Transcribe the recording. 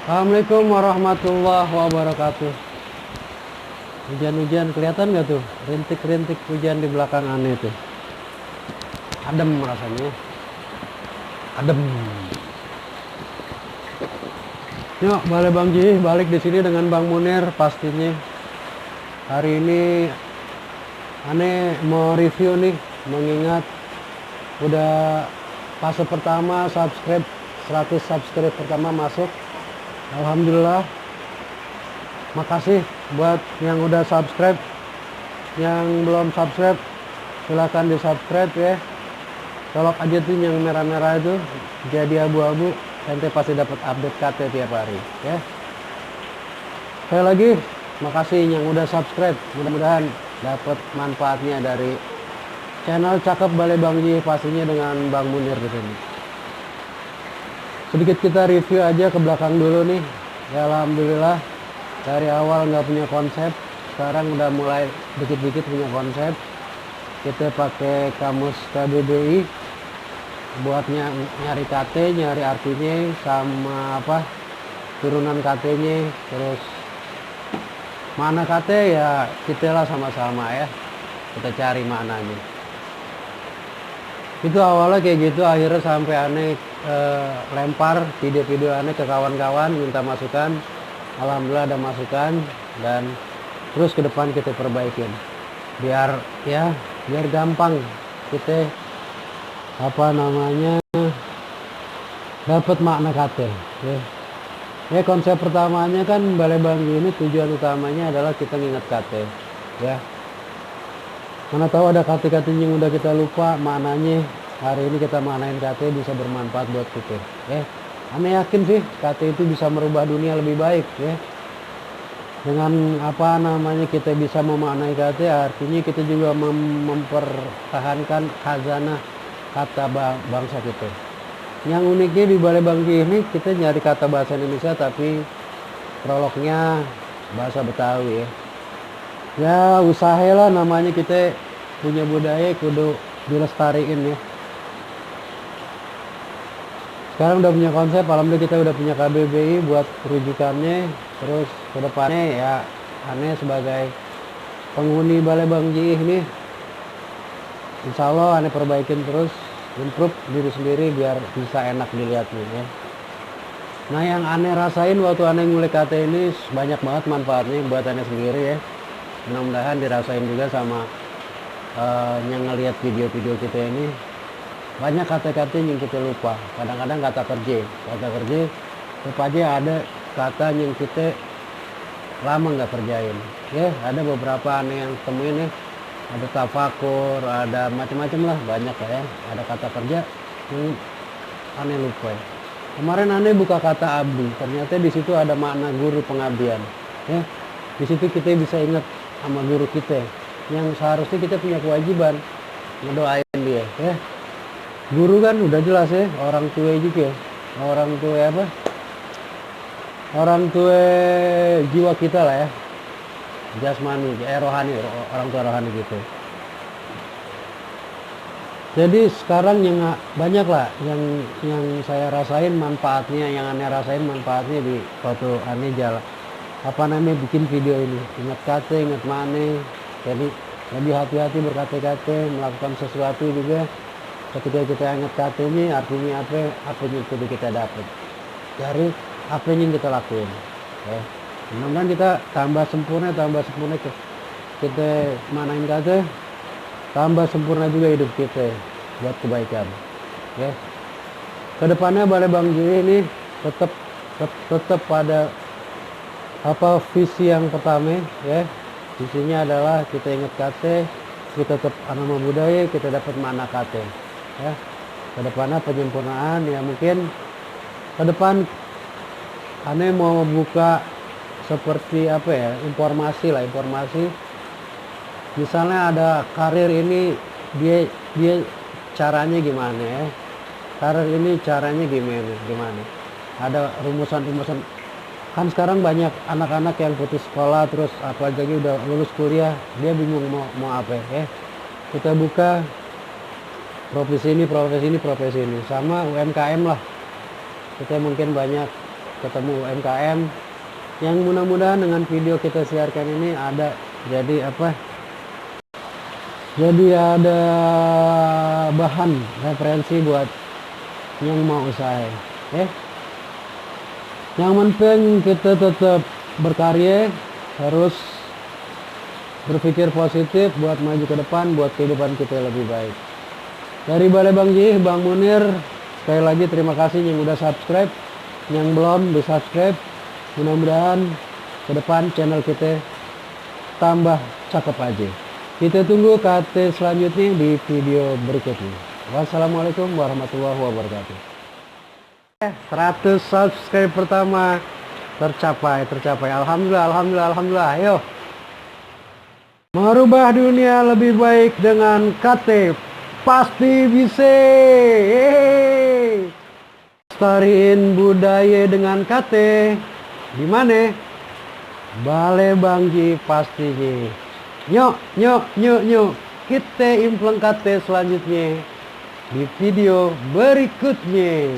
Assalamualaikum warahmatullahi wabarakatuh. Hujan-hujan kelihatan nggak tuh? Rintik-rintik hujan di belakang aneh tuh. Adem rasanya. Adem. Yuk, balik Bang Ji, balik di sini dengan Bang Munir pastinya. Hari ini aneh mau review nih, mengingat udah fase pertama 100 subscribe pertama masuk. Alhamdulillah. Makasih buat yang udah subscribe. Yang belum subscribe silahkan di subscribe ya. Colok aja tuh yang merah-merah itu jadi abu-abu, nanti pasti dapat update KT tiap hari ya. Sekali lagi makasih yang udah subscribe, mudah-mudahan dapat manfaatnya dari channel Cakep Balai Bang Ji, pastinya dengan Bang Munir di sini. Sedikit kita review aja ke belakang dulu nih. Ya alhamdulillah dari awal nggak punya konsep, sekarang udah mulai dikit-dikit punya konsep. Kita pakai kamus KBBI buat nyari KT, nyari artinya sama apa turunan KT-nya, terus mana KT ya kita lah sama-sama ya, kita cari maknanya. Itu awalnya kayak gitu, akhirnya sampai aneh lempar video-video aneh ke kawan-kawan minta masukan. Alhamdulillah ada masukan, dan terus ke depan kita perbaikin biar gampang kita apa namanya dapat makna KT ya. Ya konsep pertamanya kan Balai Bang Ji ini tujuan utamanya adalah kita nginget KT ya. Mana tahu ada KT-KT yang udah kita lupa maknanya, hari ini kita maknain KT bisa bermanfaat buat kita ya. Aneh yakin sih KT itu bisa merubah dunia lebih baik ya. Dengan apa namanya kita bisa memaknai KT, artinya kita juga mempertahankan khazanah kata bangsa kita. Yang uniknya di Balai Bang Ji ini kita nyari kata bahasa Indonesia tapi prolognya bahasa Betawi ya. Ya usahalah, namanya kita punya budaya kudu dilestariin ya. Sekarang udah punya konsep, alhamdulillah kita udah punya KBBI buat rujukannya. Terus ke depannya ya aneh sebagai penghuni Balai Bang Ji ini insya Allah aneh perbaikin terus, improve diri sendiri biar bisa enak dilihatnya ya. Nah yang aneh rasain waktu aneh ngulik KT ini banyak banget manfaatnya buat aneh sendiri ya. Mudah-mudahan dirasain juga sama yang ngelihat video-video kita ini. Banyak kata-kata yang kita lupa, kadang-kadang kata kerja lupa aja, ada kata yang kita lama nggak kerjain ya. Ada beberapa aneh yang temuin ya, ada tafakur, ada macam-macam lah, banyak lah ya. Ada kata kerja yang aneh lupa ya. Kemarin aneh buka kata abdi, ternyata di situ ada makna guru pengabdian ya. Di situ kita bisa ingat sama guru kita yang seharusnya kita punya kewajiban ngedoain dia ya. Guru kan udah jelas ya, orang tua juga, orang tua apa? Orang tua jiwa kita lah ya, jasmani, rohani, orang tua rohani gitu. Jadi sekarang yang banyak lah yang saya rasain manfaatnya, yang aneh rasain manfaatnya di waktu aneh jalan apa namanya bikin video ini. Ingat kata, ingat mana, jadi lebih hati-hati berkata-kata, melakukan sesuatu juga. Ketika kita ingat KT ini artinya apa yang kita dapat dari apa yang kita lakuin ya. Mudah-mudahan kita tambah sempurna kita manain KT, tambah sempurna juga hidup kita buat kebaikan ya. Kedepannya Balai Bang Ji ini tetap pada apa visi yang pertama ya. Visinya adalah kita ingat KT, kita tetap anama budaya, kita dapat makna KT ya. Kedepannya penyempurnaan ya, mungkin ke depan aneh mau buka seperti apa ya, informasi misalnya ada karir ini dia caranya gimana ya, karir ini caranya gimana, ada rumusan kan. Sekarang banyak anak-anak yang putus sekolah terus apa lagi udah lulus kuliah dia bingung mau apa ya. Kita buka profesi ini sama UMKM lah. Kita mungkin banyak ketemu UMKM yang mudah-mudahan dengan video kita siarkan ini ada jadi ada bahan referensi buat yang mau usaha. Yang penting kita tetap berkarya, harus berpikir positif buat maju ke depan, buat kehidupan kita lebih baik. Dari Balai Bang Jih, Bang Munir, sekali lagi terima kasih yang udah subscribe, yang belum di subscribe. Mudah-mudahan ke depan channel kita tambah cakep aja. Kita tunggu KT selanjutnya di video berikutnya. Wassalamualaikum warahmatullahi wabarakatuh. 100 subscribe pertama tercapai. Alhamdulillah. Ayo. Merubah dunia lebih baik dengan KT. Pasti bisa. Lestariin budaya dengan KT. Di mana? Balai Bang Jih pastinya. Nyok. Kita implement KT selanjutnya di video berikutnya.